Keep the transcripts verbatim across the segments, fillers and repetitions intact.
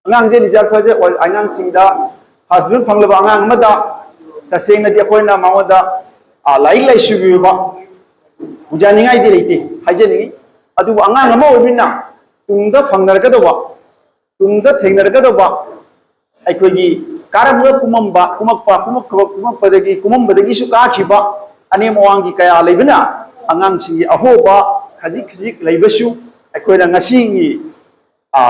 ꯑꯉꯥꯡꯁꯦ ꯔꯤꯖꯜ ꯐꯖ ꯑꯣꯏ-, ꯑꯉꯥꯡꯁꯤꯡꯗ ꯐꯥꯔꯁ ꯗꯤꯕꯤꯖꯟ ꯐꯪꯂꯕ ꯑꯉꯥꯡ ꯑꯃꯗ ꯇꯁꯦꯡꯅꯗꯤ ꯑꯩꯈꯣꯏꯅ ꯃꯉꯣꯟꯗ, ꯑ, ꯂꯥꯏꯔꯤꯛ ꯂꯥꯏꯁꯨꯒꯤ ꯑꯣꯏꯕ ꯄꯨꯖꯥꯅꯤꯡꯉꯥꯏꯗꯤ ꯂꯩꯇꯦ ꯍꯥꯏꯖꯅꯤꯡꯉꯤ꯫ ꯑꯗꯨꯕꯨ ꯑꯉꯥꯡ ꯑꯃ ꯑꯣꯏꯕꯅꯤꯅ ꯇꯨꯡꯗ ꯐꯪꯅꯔꯛꯀꯗꯧꯕ, ꯇꯨꯡꯗ ꯊꯦꯡꯅꯔꯛꯀꯗꯧꯕ ꯑꯩꯈꯣꯏꯒꯤ ꯀꯥꯔꯝꯕ ꯀꯨꯝꯃꯝꯕ, ꯀꯨꯝꯃꯛꯄ, ꯀꯨꯝꯃꯛꯄ, ꯀꯨꯝꯃꯛꯄꯗꯒꯤ, ꯀꯨꯝꯃꯝꯕꯗꯒꯤꯁꯨ ꯀꯥꯈꯤꯕ ꯑꯅꯦꯝ ꯑꯋꯥꯡꯒꯤ ꯀꯌꯥ ꯂꯩꯕꯅ ꯑꯉꯥꯡꯁꯤꯡꯒꯤ ꯑꯍꯣꯕ ꯈꯖꯤꯛ ꯈꯖꯤꯛ ꯂꯩꯕꯁꯨ ꯑꯩꯈꯣꯏꯅ ꯉꯁꯤꯒꯤ, ꯑ,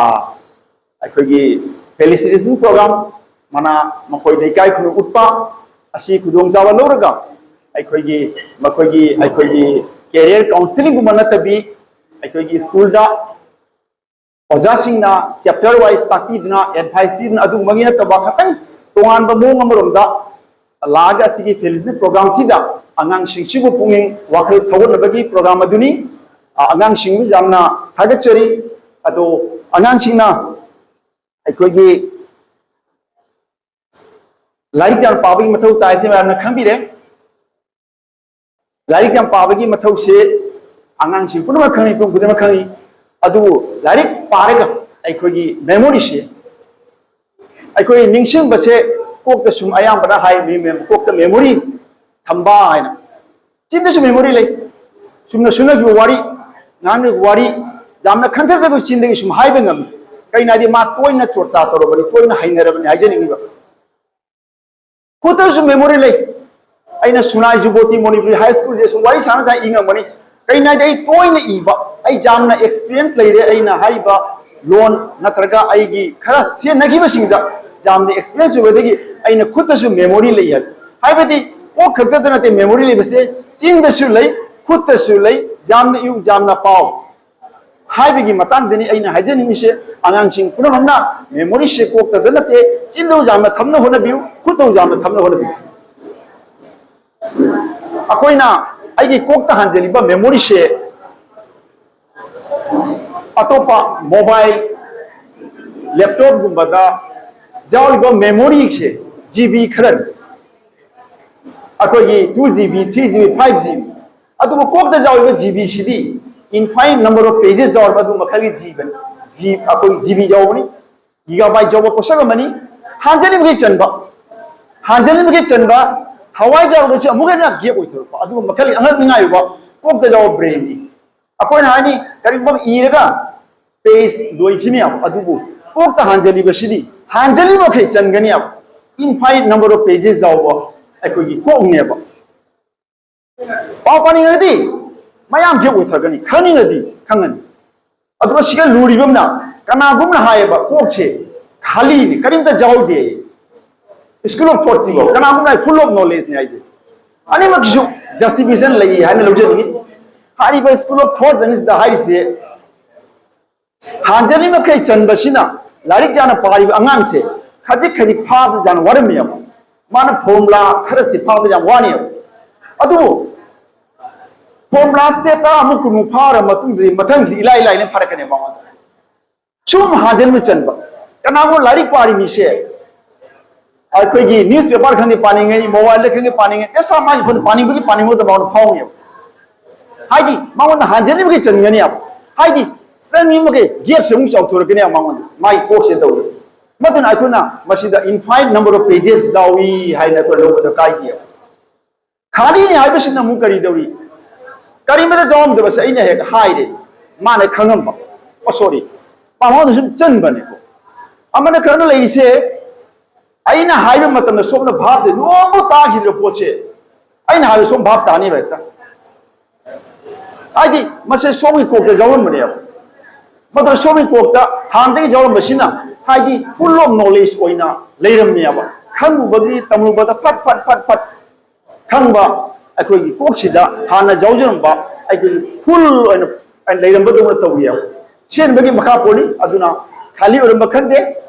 ꯑꯩꯈꯣꯏꯒꯤ felicitation program ꯃꯅꯥ ꯃꯈꯣꯏꯗ ꯏꯀꯥꯏ ꯈꯨꯝꯅ ꯎꯠꯄ ꯑꯁꯤ ꯈꯨꯗꯣꯡꯆꯥꯕ ꯂꯧꯔꯒ ꯑꯩꯈꯣꯏꯒꯤ, ꯃꯈꯣꯏꯒꯤ, ꯑꯩꯈꯣꯏꯒꯤ career counselling ꯒꯨꯝꯕ ꯅꯠꯇꯕꯤ ꯑꯩꯈꯣꯏꯒꯤ ꯁ꯭ꯀꯨꯜꯗ ꯑꯣꯖꯥꯁꯤꯡꯅ chapter wise ꯇꯥꯛꯄꯤꯗꯨꯅ, advice ꯄꯤꯗꯨꯅ ꯑꯗꯨꯒꯨꯝꯕꯒꯤ ꯅꯠꯇꯕ ꯈꯇꯪ ꯇꯣꯉꯥꯟꯕ ꯃꯑꯣꯡ ꯑꯃꯔꯣꯝꯗ ꯂꯥꯛꯑꯒ ꯑꯁꯤꯒꯤ felicitation program ꯁꯤꯗ ꯑꯉꯥꯡꯁꯤꯡꯁꯤꯕꯨ ꯄꯨꯛꯅꯤꯡ ꯋꯥꯈꯜ ꯊꯧꯒꯠꯅꯕꯒꯤ program ꯑꯗꯨꯅꯤ꯫ ꯑ, ꯑꯉꯥꯡꯁꯤꯡꯕꯨ ꯌꯥꯝꯅ ꯊꯥꯒꯠꯆꯔꯤ꯫ ꯑꯗꯣ ꯑꯉꯥꯡꯁꯤꯡꯅ ꯑꯩꯈꯣꯏꯒꯤ ꯂꯥꯏꯔꯤꯛ ꯌꯥꯝ ꯄꯥꯕꯒꯤ ꯃꯊꯧ ꯇꯥꯏꯁꯦ ꯃꯌꯥꯝꯅ ꯈꯪꯕꯤꯔꯦ꯫ ꯂꯥꯏꯔꯤꯛ ꯌꯥꯝ ꯄꯥꯕꯒꯤ ꯃꯊꯧꯁꯦ ꯑꯉꯥꯡꯁꯤꯡ ꯄꯨꯝꯅꯃꯛ ꯈꯪꯉꯤ, ꯃꯤꯄꯨꯝ ꯈꯨꯗꯤꯡꯃꯛ ꯈꯪꯉꯤ꯫ ꯑꯗꯨꯕꯨ ꯂꯥꯏꯔꯤꯛ ꯄꯥꯔꯒ ꯑꯩꯈꯣꯏꯒꯤ memory ꯁꯦ, ꯑꯩꯈꯣꯏ ꯅꯤꯡꯁꯤꯡꯕꯁꯦ ꯀꯣꯛꯇ ꯁꯨꯝ ꯑꯌꯥꯝꯕꯅ ꯍꯥꯏ, ꯃꯤ ꯃꯌꯥꯝ ꯀꯣꯛꯇ memory ꯊꯝꯕ ꯍꯥꯏꯅ꯫ ꯆꯤꯟꯗꯁꯨ memory ꯂꯩ꯫ ꯆꯨꯝꯅ ꯁꯨꯅꯈꯤꯕ ꯋꯥꯔꯤ, ꯉꯥꯡꯅꯈꯤꯕ ꯋꯥꯔꯤ, ꯌꯥꯝꯅ ꯈꯟꯊꯗꯕ ꯆꯤꯟꯗꯒꯤ ꯁꯨꯝ ꯍꯥꯏꯕ ꯉꯝꯃꯤ꯫ ꯀꯩꯅꯣ ꯍꯥꯏꯗꯤ ꯃꯥ ꯇꯣꯏꯅ ꯆꯣꯔꯆꯥ ꯇꯧꯔꯕꯅꯤ, ꯇꯣꯏꯅ ꯍꯩꯅꯔꯕꯅꯤ ꯍꯥꯏꯖꯅꯤꯡꯉꯤꯕ꯫ ꯈꯨꯠꯇꯁꯨ memory ꯂꯩ꯫ ꯑꯩꯅ ꯁꯨꯅꯥꯏ ꯖꯨꯕꯣꯇꯤ ꯃꯣꯅꯤꯄꯨꯔꯤ ꯍꯥꯏ ꯁ꯭ꯀꯨꯜꯁꯦ ꯁꯨꯝ ꯋꯥꯔꯤ ꯁꯥꯟꯅ ꯁꯥꯟꯅ ꯏ ꯉꯝꯒꯅꯤ꯫ ꯀꯩꯅꯣ ꯍꯥꯏꯗꯤ ꯑꯩ ꯇꯣꯏꯅ ꯏꯕ, ꯑꯩ ꯌꯥꯝꯅ experience ꯂꯩꯔꯦ꯫ ꯑꯩꯅ ꯍꯥꯏꯔꯤꯕ ꯂꯣꯟ ꯅꯠꯇ꯭ꯔꯒ ꯑꯩꯒꯤ ꯈꯔ ꯁꯤꯖꯤꯟꯅꯈꯤꯕꯁꯤꯡꯗ ꯌꯥꯝꯅ experience ꯑꯣꯏꯕꯗꯒꯤ ꯑꯩꯅ ꯈꯨꯠꯇꯁꯨ memory ꯂꯩ ꯍꯥꯏꯕ꯫ ꯍꯥꯏꯕꯗꯤ ꯀꯣꯛ ꯈꯛꯇꯗ ꯅꯠꯇꯦ memory ꯂꯩꯕꯁꯦ, ꯆꯤꯟꯗꯁꯨ ꯂꯩ, ꯈꯨꯠꯇꯁꯨ ꯂꯩ, ꯌꯥꯝꯅ ꯏꯌꯨ, ꯌꯥꯝꯅ ꯄꯥꯎ ꯍꯥꯏꯕꯒꯤ ꯃꯇꯥꯡꯗꯅꯤ ꯑꯩꯅ ꯍꯥꯏꯖꯅꯤꯡꯉꯤꯁꯦ꯫ ꯑꯉꯥꯡꯁꯤꯡ ꯄꯨꯝꯅꯃꯛꯅ memory ꯁꯦ ꯀꯣꯛꯇꯗ ꯅꯠꯇꯦ, ꯆꯤꯟꯗ ꯌꯥꯝꯅ ꯊꯝꯅ ꯍꯣꯠꯅꯕꯤꯌꯨ, ꯈꯨꯠꯇ ꯌꯥꯝꯅ ꯊꯝꯅ ꯍꯣꯠꯅꯕꯤꯌꯨ꯫ ꯑꯩꯈꯣꯏꯅ ꯑꯩꯒꯤ ꯀꯣꯛꯇ ꯍꯥꯟꯖꯤꯜꯂꯤꯕ memory ꯁꯦ ꯑꯇꯣꯞꯄ mobile, laptop ꯒꯨꯝꯕꯗ ꯌꯥꯎꯔꯤꯕ memory ꯁꯦ G B ꯈꯔꯅꯤ꯫ ꯑꯩꯈꯣꯏꯒꯤ two G B, three G B, five G B꯫ ꯑꯗꯨꯕꯨ ꯀꯣꯛꯇ ꯌꯥꯎꯔꯤꯕ G B CD infinite number of pages ꯌꯥꯎꯔꯤꯕ ꯑꯗꯨ ꯃꯈꯜꯒꯤ G B, G, ꯑꯩꯈꯣꯏꯒꯤ G B ꯌꯥꯎꯕꯅꯤ꯫ ꯒꯤꯒꯥꯕꯥꯏꯠ ꯌꯥꯎꯕ ꯄꯣꯠꯁꯛ ꯑꯃꯅꯤ꯫ ꯍꯥꯟꯖꯜꯂꯤꯕꯒꯤ ꯆꯟꯕ, ꯍꯥꯟꯖꯜꯂꯤꯕꯒꯤ ꯆꯟꯕ, ꯊꯋꯥꯏ ꯌꯥꯎꯔꯒꯁꯨ ꯑꯃꯨꯛ ꯍꯦꯟꯅ ꯒꯦꯞ ꯑꯣꯏꯊꯣꯔꯛꯄ, ꯑꯗꯨꯒ ꯃꯈꯜ ꯑꯉꯛꯅꯤꯡꯉꯥꯏ ꯑꯣꯏꯕ ꯀꯣꯛꯇ ꯌꯥꯎꯕ ꯕ꯭ꯔꯦꯟꯅꯤ꯫ ꯑꯩꯈꯣꯏꯅ ꯍꯥꯏꯅꯤ, ꯀꯔꯤꯒꯨꯝꯕ ꯑꯃ ꯏꯔꯒ ꯄꯦꯖ ꯂꯣꯏꯈꯤꯅꯦꯕ, ꯑꯗꯨꯕꯨ ꯀꯣꯛꯇ ꯍꯥꯟꯖꯜꯂꯤꯕꯁꯤꯗꯤ ꯍꯥꯟꯖꯜꯂꯤꯕ ꯃꯈꯩ ꯆꯟꯒꯅꯦꯕ꯫ Infinite number of pages ꯌꯥꯎꯕ ꯑꯩꯈꯣꯏꯒꯤ ꯀꯣꯛꯅꯦꯕ꯫ ꯄꯥꯎ ꯄꯥꯅꯤꯡꯉꯗꯤ ꯃꯌꯥꯝ ꯒꯦꯞ ꯑꯣꯏꯊꯔꯛꯀꯅꯤ, ꯈꯪꯅꯤꯡꯉꯗꯤ ꯈꯪꯉꯅꯤ꯫ ꯑꯗꯨꯒ ꯁꯤꯒ ꯂꯨꯔꯤꯕ ꯑꯃꯅ, ꯀꯅꯥꯒꯨꯝꯅ ꯍꯥꯏꯌꯦꯕ, ꯀꯣꯛꯁꯦ ꯈꯥꯂꯤꯅꯤ, ꯀꯔꯤꯝꯇ ꯌꯥꯎꯗꯦ꯫ School of thought ꯁꯤꯕꯣ ꯀꯅꯥꯒꯨꯝꯅ full of knowledge ꯅꯤ ꯍꯥꯏꯁꯦ꯫ ꯑꯅꯤꯃꯛꯀꯤꯁꯨ justification ꯂꯩ ꯍꯥꯏꯅ ꯂꯧꯖꯅꯤꯡꯉꯤ꯫ ꯍꯥꯏꯔꯤꯕ School of thought ꯑꯅꯤꯁꯤꯗ ꯍꯥꯏꯔꯤꯁꯦ, ꯍꯥꯟꯖꯜꯂꯤ ꯃꯈꯩ ꯆꯟꯕꯁꯤꯅ ꯂꯥꯏꯔꯤꯛ ꯌꯥꯝꯅ ꯄꯥꯔꯤꯕ ꯑꯉꯥꯡꯁꯦ ꯈꯖꯤꯛ ꯈꯖꯤꯛ ꯐꯥꯕꯗ ꯌꯥꯝꯅ ꯋꯥꯔꯝꯃꯦꯕ꯫ ꯃꯥꯅ formula ꯈꯔꯁꯤ ꯐꯥꯕꯗ ꯌꯥꯝ ꯋꯥꯅꯦꯕ꯫ ꯑꯗꯨꯕꯨ formula ꯁꯦ ꯇꯔꯥꯃꯨꯛ ꯀꯨꯟꯃꯨꯛ ꯐꯥꯔ ꯃꯇꯨꯡꯗꯗꯤ ꯃꯊꯪꯁꯤ ꯏꯂꯥꯏ ꯂꯥꯏꯅ ꯐꯥꯔꯛꯀꯅꯦꯕ ꯃꯉꯣꯟꯗ꯫ ꯁꯨꯝ ꯍꯥꯟꯖꯟꯕ ꯆꯟꯕ꯫ ꯀꯅꯥꯒꯨꯝꯕ ꯂꯥꯏꯔꯤꯛ ꯄꯥꯔꯤ ꯃꯤꯁꯦ ꯑꯩꯈꯣꯏꯒꯤ newspaper ꯈꯪꯗꯦ ꯄꯥꯅꯤꯡꯉꯦ, mobile ꯗ ꯈꯪꯗꯦ ꯄꯥꯅꯤꯡꯉꯦ, ꯑꯦꯁꯥ ꯃꯥꯒꯤ ꯐꯣꯟ ꯄꯥꯅꯤꯡꯕꯒꯤ ꯄꯥꯅꯤꯡꯕꯗ ꯃꯉꯣꯟꯗ ꯐꯥꯎꯅꯦꯕ꯫ ꯍꯥꯏꯗꯤ ꯃꯉꯣꯟꯗ ꯍꯥꯟꯖꯟꯕꯒꯤ ꯆꯟꯒꯅꯦꯕ꯫ ꯍꯥꯏꯗꯤ ꯆꯟꯈꯤꯕ ꯃꯈꯩ ꯒꯦꯞꯁꯦ ꯑꯃꯨꯛ ꯆꯥꯎꯊꯣꯔꯛꯀꯅꯦꯕ ꯃꯉꯣꯟꯗ, ꯃꯥꯒꯤ ꯀꯣꯛꯁꯦ ꯇꯧꯔꯤꯁꯦ꯫ ꯃꯗꯨꯅ ꯑꯩꯈꯣꯏꯅ ꯃꯁꯤꯗ infinite number of pages ꯌꯥꯎꯏ ꯍꯥꯏꯅ ꯑꯩꯈꯣꯏ ꯂꯧꯕꯗ ꯀꯥꯏꯗꯦꯕ꯫ ꯈꯥꯂꯤꯅꯤ ꯍꯥꯏꯕꯁꯤꯅ ꯑꯃꯨꯛ ꯀꯔꯤ ꯇꯧꯔꯤ? ꯀꯔꯤꯃꯇ ꯌꯥꯎꯔꯝꯗꯕꯁꯦ ꯑꯩꯅ ꯍꯦꯛ ꯍꯥꯏꯔꯦ, ꯃꯥꯅ ꯈꯪꯉꯝꯕ꯫ ꯑꯣ, sorry, ꯃꯉꯣꯟꯗ ꯁꯨꯝ ꯆꯟꯕꯅꯦꯀꯣ꯫ ꯑꯃꯅ ꯈꯔꯅ ꯂꯩꯔꯤꯁꯦ, ꯑꯩꯅ ꯍꯥꯏꯕ ꯃꯇꯝꯗ ꯁꯣꯝꯅ ꯚꯥꯞꯇ ꯅꯣꯡꯃ ꯇꯥꯈꯤꯗ꯭ꯔ ꯄꯣꯠꯁꯦ, ꯑꯩꯅ ꯍꯥꯏꯕ ꯁꯣꯝ ꯚꯥꯞ ꯇꯥꯅꯤꯕ ꯍꯦꯛꯇ꯫ ꯍꯥꯏꯗꯤ ꯃꯁꯦ ꯁꯣꯝꯒꯤ ꯀꯣꯛꯇ ꯌꯥꯎꯔꯝꯕꯅꯦꯕ꯫ ꯃꯗꯨꯅ ꯁꯣꯝꯒꯤ ꯀꯣꯛꯇ ꯍꯥꯟꯅꯗꯒꯤ ꯌꯥꯎꯔꯝꯕꯁꯤꯅ, ꯍꯥꯏꯗꯤ full of knowledge ꯑꯣꯏꯅ ꯂꯩꯔꯝꯃꯦꯕ꯫ ꯈꯪꯉꯨꯕꯒꯤ, ꯇꯝꯂꯨꯕꯗ ꯐꯠ ꯐꯠ ꯐꯠ ꯐꯠ ꯈꯪꯕ, ꯑꯩꯈꯣꯏꯒꯤ ꯀꯣꯛꯁꯤꯗ ꯍꯥꯟꯅ ꯌꯥꯎꯖꯔꯝꯕ ꯑꯩꯈꯣꯏꯒꯤ full ꯑꯣꯏꯅ ꯂꯩꯔꯝꯕꯗꯧꯅ ꯇꯧꯋꯦꯕ꯫ ꯁꯦꯝꯕꯒꯤ ꯃꯈꯥ ꯄꯣꯜꯂꯤ꯫ ꯑꯗꯨꯅ ꯈꯥꯂꯤ ꯑꯣꯏꯔꯝꯕ ꯈꯪꯗꯦ,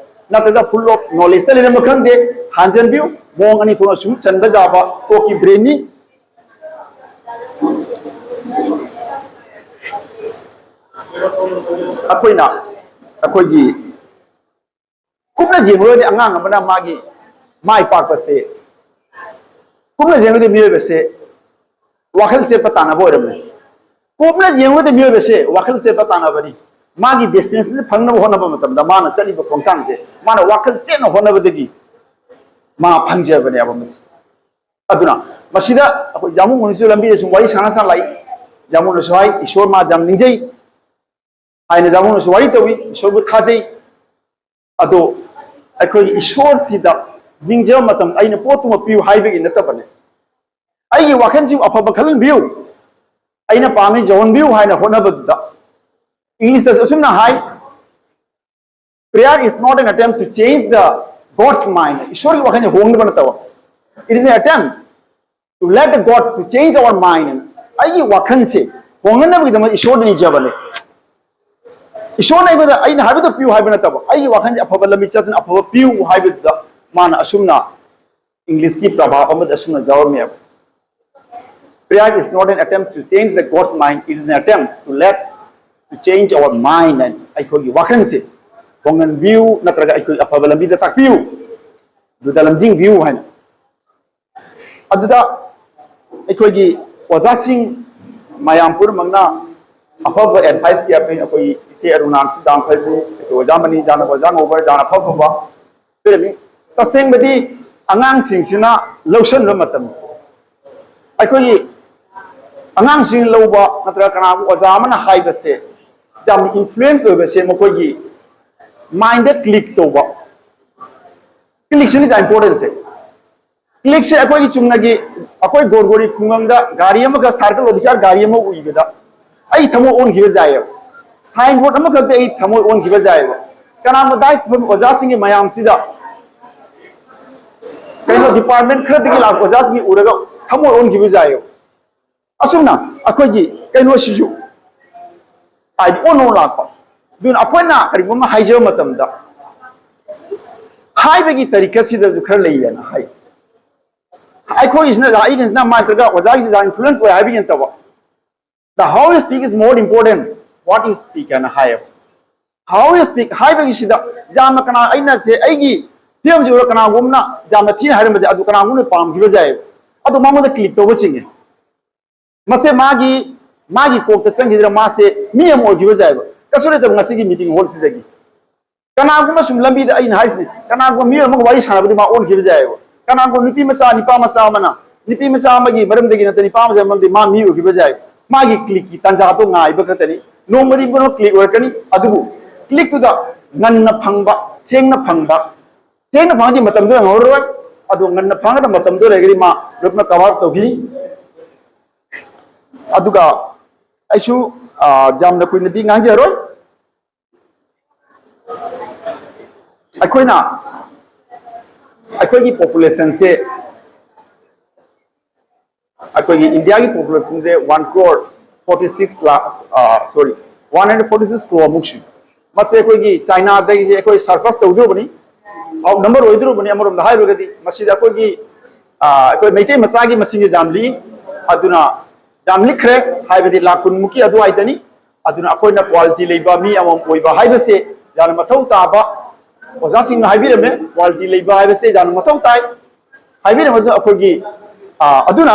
ꯅꯠꯇ꯭ꯔꯒ full of knowledge ꯇ ꯂꯩꯔꯝꯕ ꯈꯪꯗꯦ, ꯍꯥꯟꯖꯟꯕꯤꯌꯨ꯫ ꯃꯑꯣꯡ ꯑꯅꯤ ꯊꯣꯛꯅ ꯁꯨꯝ ꯆꯟꯕ ꯌꯥꯕ ꯀꯣꯛꯀꯤ brain ꯅꯤ꯫ ꯑꯩꯈꯣꯏꯅ, ꯑꯩꯈꯣꯏꯒꯤ ꯀꯨꯞꯅ ꯌꯦꯡꯉꯨꯔꯒꯗꯤ ꯑꯉꯥꯡ ꯑꯃꯅ ꯃꯥꯒꯤ ꯃꯥꯏ ꯄꯥꯛꯄꯁꯦ, ꯀꯨꯞꯅ ꯌꯦꯡꯉꯨꯔꯒꯗꯤ ꯃꯤꯑꯣꯏꯕꯁꯦ ꯋꯥꯈꯜ ꯆꯦꯠꯄ ꯇꯥꯟꯅꯕ ꯑꯣꯏꯔꯝꯃꯦ꯫ ꯀꯨꯞꯅ ꯌꯦꯡꯉꯨꯔꯒꯗꯤ ꯃꯤꯑꯣꯏꯕꯁꯦ ꯋꯥꯈꯜ ꯆꯦꯠꯄ ꯇꯥꯟꯅꯕꯅꯤ꯫ ꯃꯥꯒꯤ ꯗꯦꯁꯇꯤꯅꯦꯁꯟꯁꯦ ꯐꯪꯅꯕ ꯍꯣꯠꯅꯕ ꯃꯇꯝꯗ ꯃꯥꯅ ꯆꯠꯂꯤꯕ ꯈꯣꯡꯊꯥꯡꯁꯦ, ꯃꯥꯅ ꯋꯥꯈꯜ ꯆꯦꯠꯅ ꯍꯣꯠꯅꯕꯗꯒꯤ ꯃꯥ ꯐꯪꯖꯕꯅꯦꯕ ꯃꯁꯤ꯫ ꯑꯗꯨꯅ ꯃꯁꯤꯗ ꯑꯩꯈꯣꯏ ꯖꯥꯃꯨꯡ ꯍꯣꯏꯁꯨ ꯂꯝꯕꯤꯗ ꯁꯨꯝ ꯋꯥꯔꯤ ꯁꯥꯟꯅ ꯁꯥꯟꯅ ꯂꯥꯛꯏ꯫ ꯖꯥꯃꯨꯡꯅꯁꯨ ꯍꯥꯏ, "ꯏꯁꯣꯔ ꯃꯥ ꯌꯥꯝ ꯅꯤꯡꯖꯩ" ꯍꯥꯏꯅ ꯖꯥꯃꯨꯡꯅꯁꯨ ꯋꯥꯔꯤ ꯇꯧꯏ, "ꯏꯁꯣꯔꯕꯨ ꯊꯥꯖꯩ"꯫ ꯑꯗꯣ ꯑꯩꯈꯣꯏꯒꯤ ꯏꯁꯣꯔꯁꯤꯗ ꯅꯤꯡꯖꯕ ꯃꯇꯝꯗ ꯑꯩꯅ ꯄꯣꯠꯇꯨꯃ ꯄꯤꯌꯨ ꯍꯥꯏꯕꯒꯤ ꯅꯠꯇꯕꯅꯦ, ꯑꯩꯒꯤ ꯋꯥꯈꯜꯁꯤꯕꯨ ꯑꯐꯕ ꯈꯜꯍꯟꯕꯤꯌꯨ, ꯑꯩꯅ ꯄꯥꯝꯃꯤ ꯌꯧꯍꯟꯕꯤꯌꯨ ꯍꯥꯏꯅ ꯍꯣꯠꯅꯕꯗꯨꯗ, ꯏꯪꯂꯤꯁꯇꯁꯨ ꯑꯁꯨꯝꯅ ꯍꯥꯏ, "Prayer is not an attempt to change the God's mind." ꯏꯁꯣꯔꯒꯤ ꯋꯥꯈꯜꯁꯦ ꯍꯣꯡꯅꯕ ꯅꯠꯇꯕ, "It is an attempt to let the God to change our mind." ꯑꯩꯒꯤ ꯋꯥꯈꯜꯁꯦ ꯍꯣꯡꯅꯅꯕꯒꯤꯗꯃꯛ ꯏꯁꯣꯔꯗ ꯅꯤꯖꯕꯅꯦ꯫ ꯏꯁꯣꯔꯅ ꯑꯩꯉꯣꯟꯗ ꯑꯩꯅ ꯍꯥꯏꯕꯗꯣ ꯄꯤꯌꯨ ꯍꯥꯏꯕ ꯅꯠꯇꯕ, ꯑꯩꯒꯤ ꯋꯥꯈꯜꯁꯦ ꯑꯐꯕ ꯂꯝꯕꯤ ꯆꯠꯇꯨꯅ ꯑꯐꯕ ꯄꯤꯌꯨ ꯍꯥꯏꯕꯗꯨꯗ ꯃꯥꯅ ꯑꯁꯨꯝꯅ ꯏꯪꯂꯤꯁꯀꯤ ꯄ꯭ꯔꯚꯥꯕ ꯑꯃꯗ ꯑꯁꯨꯝꯅ ꯌꯥꯎꯔꯝꯃꯦꯕ, "Prayer is not an attempt to change the God's mind, it is an attempt to let, to change our mind." ꯍꯥꯏꯅ ꯑꯩꯈꯣꯏꯒꯤ ꯋꯥꯈꯜꯁꯦ ꯍꯣꯡꯍꯟꯕꯤꯌꯨ, ꯅꯠꯇ꯭ꯔꯒ ꯑꯩꯈꯣꯏ ꯑꯐꯕ ꯂꯝꯕꯤꯗ ꯇꯥꯛꯄꯤꯌꯨ, ꯑꯗꯨꯗ ꯂꯝꯖꯤꯡꯕꯤꯌꯨ ꯍꯥꯏꯅ꯫ ꯑꯗꯨꯗ ꯑꯩꯈꯣꯏꯒꯤ ꯑꯣꯖꯥꯁꯤꯡ ꯃꯌꯥꯝ ꯄꯨꯝꯅꯃꯛꯅ ꯑꯐꯕ ꯑꯦꯗꯚꯥꯏꯁ ꯀꯌꯥ ꯄꯤ꯫ ꯑꯩꯈꯣꯏꯒꯤ ꯏꯆꯦ ꯑꯔꯨꯅꯥꯁꯨ ꯌꯥꯝ ꯐꯩ, ꯑꯩꯈꯣꯏ ꯑꯣꯖꯥ ꯃꯅꯤ ꯌꯥꯝꯅ, ꯑꯣꯖꯥ ꯉꯧꯕ ꯌꯥꯝꯅ ꯑꯐ ꯑꯐꯕ ꯄꯤꯔꯝꯃꯤ꯫ ꯇꯁꯦꯡꯕꯗꯤ ꯑꯉꯥꯡꯁꯤꯡꯁꯤꯅ ꯂꯧꯁꯤꯟꯕ ꯃꯇꯝꯗ ꯑꯩꯈꯣꯏꯒꯤ ꯑꯉꯥꯡꯁꯤꯡ ꯂꯧꯕ ꯅꯠꯇ꯭ꯔꯒ ꯀꯅꯥꯒꯨꯝꯕ ꯑꯣꯖꯥ ꯑꯃꯅ ꯍꯥꯏꯕꯁꯦ ꯌꯥꯝꯅ ꯏꯟꯐ꯭ꯂꯨꯌꯦꯟꯁ ꯑꯣꯏꯕꯁꯦ ꯃꯈꯣꯏꯒꯤ ꯃꯥꯏꯟꯗ ꯀ꯭ꯂꯤꯛ ꯇꯧꯕ꯫ ꯀ꯭ꯂꯤꯛꯁꯤꯅꯤ ꯌꯥꯝ ꯏꯝꯄꯣꯔꯇꯦꯟꯁꯦ꯫ ꯀ꯭ꯂꯤꯛꯁꯦ ꯑꯩꯈꯣꯏꯒꯤ ꯆꯨꯝꯅꯒꯤ ꯑꯩꯈꯣꯏ ꯒꯣꯔꯒꯣꯔꯤ ꯈꯨꯡꯒꯪꯗ ꯒꯥꯔꯤ ꯑꯃꯒ ꯁꯥꯔꯀꯜ ꯑꯣꯐꯤꯁꯥꯔ ꯒꯥꯔꯤ ꯑꯃ ꯎꯏꯕꯗ ꯑꯩ ꯊꯃꯣꯏ ꯑꯣꯟꯈꯤꯕ ꯌꯥꯏꯌꯦꯕ꯫ ꯁꯥꯏꯟ ꯕꯣꯔꯗ ꯑꯃꯈꯛꯇ ꯑꯩ ꯊꯃꯣꯏ ꯑꯣꯟꯈꯤꯕ ꯌꯥꯏꯌꯦꯕ꯫ ꯀꯅꯥꯒꯨꯝꯕ ꯗꯥꯏꯁ ꯐꯝꯕ ꯑꯣꯖꯥꯁꯤꯡꯒꯤ ꯃꯌꯥꯝꯁꯤꯗ ꯀꯩꯅꯣ ꯗꯤꯄꯥꯔꯠꯃꯦꯟ ꯈꯔꯗꯒꯤ ꯂꯥꯛꯄ ꯑꯣꯖꯥꯁꯤꯡꯒꯤ ꯎꯔꯒ ꯊꯃꯣꯏ ꯑꯣꯟꯈꯤꯕ ꯌꯥꯏꯌꯦꯕ꯫ ꯑꯁꯨꯝꯅ ꯑꯩꯈꯣꯏꯒꯤ ꯀꯩꯅꯣꯁꯤꯁꯨ ꯍꯥꯏꯗꯤ ꯑꯣꯟ ꯑꯣꯟ ꯂꯥꯛꯄ꯫ ꯑꯗꯨꯅ ꯑꯩꯈꯣꯏꯅ ꯀꯔꯤꯒꯨꯝꯕ ꯑꯃ ꯍꯥꯏꯖꯕ ꯃꯇꯝꯗ ꯍꯥꯏꯕꯒꯤ ꯇꯔꯤꯀꯁꯤꯗꯁꯨ ꯈꯔ ꯂꯩꯌꯦꯅ ꯍꯥꯏ꯫ ꯑꯩꯈꯣꯏꯒꯤꯁꯤꯅ ꯑꯩꯒꯤꯁꯤꯅ ꯃꯥ ꯅꯠꯇ꯭ꯔꯒ ꯑꯣꯖꯥꯒꯤꯁꯤꯗ ꯏꯟꯐ꯭ꯂꯨꯌꯦꯟꯁ ꯑꯣꯏ ꯍꯥꯏꯕꯒꯤ ꯅꯠꯇꯕ, "The how you speak is more important what you speak" ꯍꯥꯏꯅ ꯍꯥꯏꯌꯦꯕ꯫ "How you speak" ꯍꯥꯏꯕꯒꯤꯁꯤꯗ ꯌꯥꯝꯅ ꯀꯅꯥ ꯑꯩꯅ ꯁꯦ ꯑꯩꯒꯤ ꯐꯤꯕꯝꯁꯤ ꯎꯔꯒ ꯀꯅꯥꯒꯨꯝꯕꯅ ꯌꯥꯝꯅ ꯊꯤꯅ ꯍꯥꯏꯔꯝꯕꯁꯦ ꯑꯗꯨ ꯀꯅꯥꯒꯨꯝꯕꯅ ꯄꯥꯝꯈꯤꯕ ꯌꯥꯏꯌꯦꯕ꯫ ꯑꯗꯨ ꯃꯉꯣꯟꯗ ꯀ꯭ꯂꯤꯛ ꯇꯧꯕ ꯆꯤꯡꯉꯦ꯫ ꯃꯁꯦ ꯃꯥꯒꯤ, ꯃꯥꯒꯤ ꯀꯣꯛꯇ ꯆꯪꯈꯤꯗ꯭ꯔ ꯃꯥꯁꯦ ꯃꯤ ꯑꯃ ꯑꯣꯏꯈꯤꯕ ꯌꯥꯏꯕ꯫ ꯀꯩꯁꯨ ꯂꯩꯇꯕ ꯉꯁꯤꯒꯤ meeting hall ꯁꯤꯗꯒꯤ꯫ ꯀꯅꯥꯒꯨꯝꯕ ꯁꯨꯝ ꯂꯝꯕꯤꯗ, ꯑꯩꯅ ꯍꯥꯏꯁꯤꯅꯤ, ꯀꯅꯥꯒꯨꯝꯕ ꯃꯤꯑꯣꯏ ꯑꯃꯒ ꯋꯥꯔꯤ ꯁꯥꯟꯅꯕꯗꯤ ꯃꯥ ꯑꯣꯟꯈꯤꯕ ꯌꯥꯏꯑꯕ꯫ ꯀꯅꯥꯒꯨꯝꯕ ꯅꯨꯄꯤ ꯃꯆꯥ, ꯅꯨꯄꯥ ꯃꯆꯥ ꯑꯃꯅ, ꯅꯨꯄꯤ ꯃꯆꯥ ꯑꯃꯒꯤ ꯃꯔꯝꯗꯒꯤ ꯅꯠꯇꯅ ꯅꯨꯄꯥ ꯃꯆꯥ ꯃꯔꯝꯗꯒꯤ ꯃꯥ ꯃꯤ ꯑꯣꯏꯈꯤꯕ ꯌꯥꯏ꯫ ꯃꯥꯒꯤ click ꯀꯤ ꯇꯥꯟꯖꯥꯗꯣ ꯉꯥꯏꯕ ꯈꯛꯇꯅꯤ꯫ ꯅꯣꯡꯃꯗꯤ ꯄꯨꯝꯅꯃꯛ click ꯑꯣꯏꯔꯛꯀꯅꯤ꯫ ꯑꯗꯨꯕꯨ click ꯇꯨꯗ ꯉꯟꯅ ꯐꯪꯕ, ꯊꯦꯡꯅ ꯐꯪꯕ, ꯊꯦꯡꯅ ꯐꯪꯉꯗꯤ ꯃꯇꯝꯗꯣ ꯌꯥꯝ ꯍꯧꯔꯔꯣꯏ꯫ ꯑꯗꯣ ꯉꯟꯅ ꯐꯪꯉꯒ ꯃꯇꯝꯗꯣ ꯂꯩꯔꯒꯗꯤ ꯃꯥ ꯂꯣꯏꯅꯃꯛ cover ꯇꯧꯈꯤꯅꯤ꯫ ꯑꯗꯨꯒ ꯑꯩꯁꯨ, ꯑ, ꯌꯥꯝꯅ ꯀꯨꯏꯅꯗꯤ ꯉꯥꯡꯖꯔꯣꯏ꯫ ꯑꯩꯈꯣꯏꯅ, ꯑꯩꯈꯣꯏꯒꯤ population ꯁꯦ, ꯑꯩꯈꯣꯏꯒꯤ ꯏꯟꯗꯤꯌꯥꯒꯤ population ꯁꯦ one crore forty six lakh, ꯑ, sorry, one hundred forty six crore ꯃꯨꯛ ꯁꯨꯏ꯫ ꯃꯁꯤ ꯑꯩꯈꯣꯏꯒꯤ ꯆꯥꯏꯅꯥꯗꯒꯤꯁꯦ ꯑꯩꯈꯣꯏ surpass ꯇꯧꯗꯧꯔꯕꯅꯤ, out number ꯑꯣꯏꯗꯧꯔꯕꯅꯤ꯫ ꯑꯃꯔꯣꯝꯗ ꯍꯥꯏꯔꯨꯔꯒꯗꯤ ꯃꯁꯤꯗ ꯑꯩꯈꯣꯏꯒꯤ, ꯑ, ꯑꯩꯈꯣꯏ ꯃꯩꯇꯩ ꯃꯆꯥꯒꯤ ꯃꯁꯤꯡꯁꯦ ꯌꯥꯝ ꯂꯤꯛꯏ꯫ ꯑꯗꯨꯅ ꯌꯥꯝ ꯂꯤꯛꯈ꯭ꯔꯦ, ꯍꯥꯏꯕꯗꯤ ꯂꯥꯈ ꯀꯨꯟ ꯃꯨꯛꯀꯤ ꯑꯗꯨꯋꯥꯏꯗꯅꯤ꯫ ꯑꯗꯨꯅ ꯑꯩꯈꯣꯏꯅ quality ꯂꯩꯕ ꯃꯤ ꯑꯃꯃꯝ ꯑꯣꯏꯕ ꯍꯥꯏꯕꯁꯦ ꯌꯥꯝꯅ ꯃꯊꯧ ꯇꯥꯕ꯫ ꯑꯣꯖꯥꯁꯤꯡꯅ ꯍꯥꯏꯕꯤꯔꯝꯃꯦ, quality ꯂꯩꯕ ꯍꯥꯏꯕꯁꯦ ꯌꯥꯝꯅ ꯃꯊꯧ ꯇꯥꯏ꯫ ꯍꯥꯏꯕꯤꯔꯝꯕꯗꯨꯅ ꯑꯩꯈꯣꯏꯒꯤ, ꯑ, ꯑꯗꯨꯅ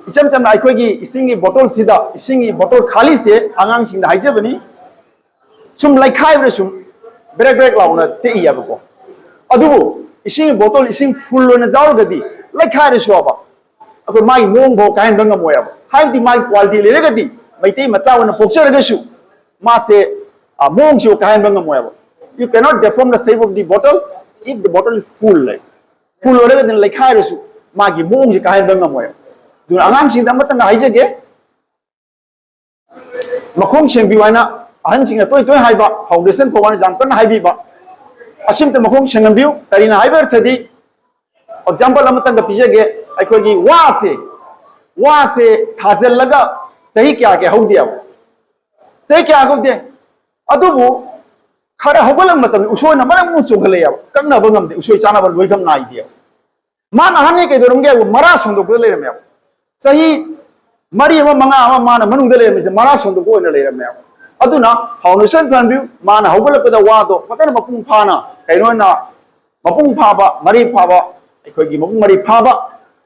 ꯏꯆꯝ ꯆꯝꯅ ꯑꯩꯈꯣꯏꯒꯤ ꯏꯁꯤꯡꯒꯤ bottle ꯁꯤꯗ, ꯏꯁꯤꯡꯒꯤ bottle ꯈꯥꯂꯤꯁꯦ ꯑꯉꯥꯡꯁꯤꯡꯗ ꯍꯥꯏꯖꯕꯅꯤ, ꯁꯨꯝ ꯂꯩꯈꯥꯏꯕꯗ ꯁꯨꯝ ꯕ꯭ꯔꯦꯛ ꯕ꯭ꯔꯦꯛ ꯂꯥꯎꯅ ꯇꯦꯛꯏꯌꯦꯕꯀꯣ꯫ ꯑꯗꯨꯕꯨ ꯏꯁꯤꯡꯒꯤ bottle, ꯏꯁꯤꯡ full ꯑꯣꯏꯅ ꯌꯥꯎꯔꯒꯗꯤ ꯂꯩꯈꯥꯏꯔꯁꯨ ꯌꯥꯕ, ꯑꯩꯈꯣꯏ ꯃꯥꯒꯤ ꯃꯑꯣꯡ ꯐꯥꯎ ꯀꯥꯏꯍꯟꯕ ꯉꯝꯃꯣꯏꯕ꯫ ꯍꯥꯏꯕꯗꯤ ꯃꯥꯒꯤ quality ꯂꯩꯔꯒꯗꯤ ꯃꯩꯇꯩ ꯃꯆꯥ ꯑꯣꯏꯅ ꯄꯣꯛꯆꯔꯒꯁꯨ ꯃꯥꯁꯦ, ꯑ, ꯃꯑꯣꯡꯁꯤꯕꯨ ꯀꯥꯏꯍꯟꯕ ꯉꯝꯃꯣꯏꯕ꯫ You cannot deform the shape of the bottle if the bottle is full, ꯂꯩ꯫ Full ꯑꯣꯏꯔꯒꯗꯤ ꯂꯩꯈꯥꯏꯔꯁꯨ ꯃꯥꯒꯤ ꯃꯑꯣꯡꯁꯤ ꯀꯥꯏꯍꯟꯕ ꯉꯝꯃꯣꯏꯕ꯫ ꯑꯗꯨꯅ ꯑꯉꯥꯡꯁꯤꯡꯗ ꯑꯃꯇꯪꯒ ꯍꯥꯏꯖꯒꯦ, ꯃꯈꯣꯡ ꯁꯦꯡꯕꯤꯌꯨ ꯍꯥꯏꯅ ꯑꯍꯟꯁꯤꯡꯅ ꯇꯣꯏ ꯇꯣꯏ ꯍꯥꯏꯕ, foundation ꯐꯥꯎꯕꯅ ꯌꯥꯝ ꯀꯟꯅ ꯍꯥꯏꯕꯤꯕ, ꯑꯁꯤꯝꯇ ꯃꯈꯣꯡ ꯁꯦꯡꯍꯟꯕꯤꯌꯨ꯫ ꯀꯔꯤꯅ ꯍꯥꯏꯕ ꯑꯔꯊꯗꯤ, example ꯑꯃꯇꯪꯒ ꯄꯤꯖꯒꯦ, ꯑꯩꯈꯣꯏꯒꯤ ꯋꯥꯁꯦ, ꯋꯥꯁꯦ ꯊꯥꯖꯤꯜꯂꯒ ꯆꯍꯤ ꯀꯌꯥ ꯀꯌꯥ ꯍꯧꯗꯦꯕ? ꯆꯍꯤ ꯀꯌꯥ ꯍꯧꯗꯦ? ꯑꯗꯨꯕꯨ ꯈꯔ ꯍꯧꯒꯠꯂꯛꯄ ꯃꯇꯝꯗ ꯎꯁꯣꯏꯅ ꯃꯔꯝ ꯑꯃ ꯆꯣꯡꯈꯠꯂꯛꯑꯦꯕ, ꯀꯛꯅꯕ ꯉꯝꯗꯦ, ꯎꯁꯣꯏ ꯆꯥꯅꯕ ꯂꯣꯏꯐꯝ ꯅꯥꯏꯗꯦꯕ꯫ ꯃꯥꯅ ꯑꯍꯟꯅꯤ ꯀꯩꯗꯧꯔꯝꯒꯦ ꯍꯥꯏꯕ, ꯃꯔꯥ ꯁꯟꯗꯣꯛꯄꯗ ꯂꯩꯔꯝꯃꯦꯕ꯫ ꯆꯍꯤ ꯃꯔꯤ ꯑꯃ, ꯃꯉꯥ ꯑꯃ ꯃꯥꯅ ꯃꯅꯨꯡꯗ ꯂꯩꯔꯝꯃꯤꯁꯦ ꯃꯔꯥ ꯁꯟꯗꯣꯛꯄ ꯑꯣꯏꯅ ꯂꯩꯔꯝꯃꯦꯕ꯫ ꯑꯗꯨꯅ foundation ꯐꯍꯟꯕꯤꯌꯨ, ꯃꯥꯅ ꯍꯧꯒꯠꯂꯛꯄꯗ ꯋꯥꯗꯣ ꯐꯖꯅ ꯃꯄꯨꯡ ꯐꯥꯅ, ꯀꯩꯅꯣꯅ ꯃꯄꯨꯡ ꯐꯥꯕ, ꯃꯔꯤ ꯐꯥꯕ, ꯑꯩꯈꯣꯏꯒꯤ ꯃꯄꯨꯡ ꯃꯔꯤ ꯐꯥꯕ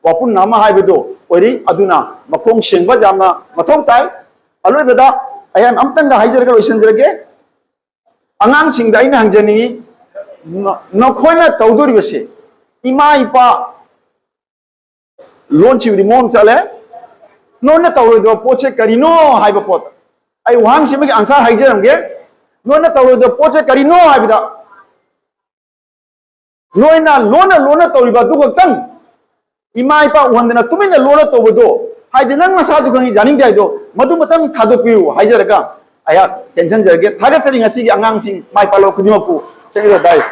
ꯋꯥꯄꯨꯟꯅ ꯑꯃ ꯍꯥꯏꯕꯗꯣ ꯑꯣꯏꯔꯤ꯫ ꯑꯗꯨꯅ ꯃꯈꯣꯡ ꯁꯦꯡꯕ ꯌꯥꯝꯅ ꯃꯊꯧ ꯇꯥꯏ꯫ ꯑꯂꯣꯏꯕꯗ ꯑꯩꯍꯥꯛ ꯑꯝꯇꯪꯒ ꯍꯥꯏꯖꯔꯒ ꯂꯣꯏꯁꯤꯟꯖꯔꯒꯦ꯫ ꯑꯉꯥꯡꯁꯤꯡꯗ ꯑꯩꯅ ꯍꯪꯖꯅꯤꯡꯉꯤ, ꯅ- ꯅꯈꯣꯏꯅ ꯇꯧꯗꯣꯔꯤꯕꯁꯦ, ꯏꯃꯥ ꯏꯄꯥ ꯂꯣꯟꯁꯤꯕꯨꯗꯤ ꯃꯑꯣꯡ ꯆꯠꯂꯦ, ꯅꯣꯏꯅ ꯇꯧꯔꯣꯏꯗꯕ ꯄꯣꯠꯁꯦ ꯀꯔꯤꯅꯣ ꯍꯥꯏꯕ ꯄꯣꯠꯇ ꯑꯩ ꯋꯥꯍꯪꯁꯤꯃꯒꯤ ꯑꯟꯁꯥꯔ ꯍꯥꯏꯖꯔꯝꯒꯦ꯫ ꯅꯣꯏꯅ ꯇꯧꯔꯣꯏꯗꯕ ꯄꯣꯠꯁꯦ ꯀꯔꯤꯅꯣ ꯍꯥꯏꯕꯗ, ꯅꯣꯏꯅ ꯂꯣꯟꯅ ꯂꯣꯟꯅ ꯇꯧꯔꯤꯕ ꯑꯗꯨ ꯈꯛꯇꯪ, ꯏꯃꯥ ꯏꯄꯥ ꯎꯍꯟꯗꯅ ꯇꯨꯃꯤꯟꯅ ꯂꯣꯟꯅ ꯇꯧꯕꯗꯣ, ꯍꯥꯏꯗꯤ ꯅꯪ ꯅꯁꯥꯁꯨ ꯈꯪꯉꯤ ꯌꯥꯅꯤꯡꯗꯦ ꯍꯥꯏꯗꯣ, ꯃꯗꯨꯃꯇꯪ ꯊꯥꯗꯣꯛꯄꯤꯌꯨ ꯍꯥꯏꯖꯔꯒ ꯑꯩꯍꯥꯛ ꯇꯦꯟꯁꯤꯟꯖꯔꯒꯦ꯫ ꯊꯥꯒꯠꯆꯔꯤ ꯉꯁꯤꯒꯤ ꯑꯉꯥꯡꯁꯤꯡ ꯃꯥꯏ ꯄꯥꯛꯂꯕ ꯈꯨꯗꯤꯡꯃꯛꯄꯨ꯫ Thank you, guys꯫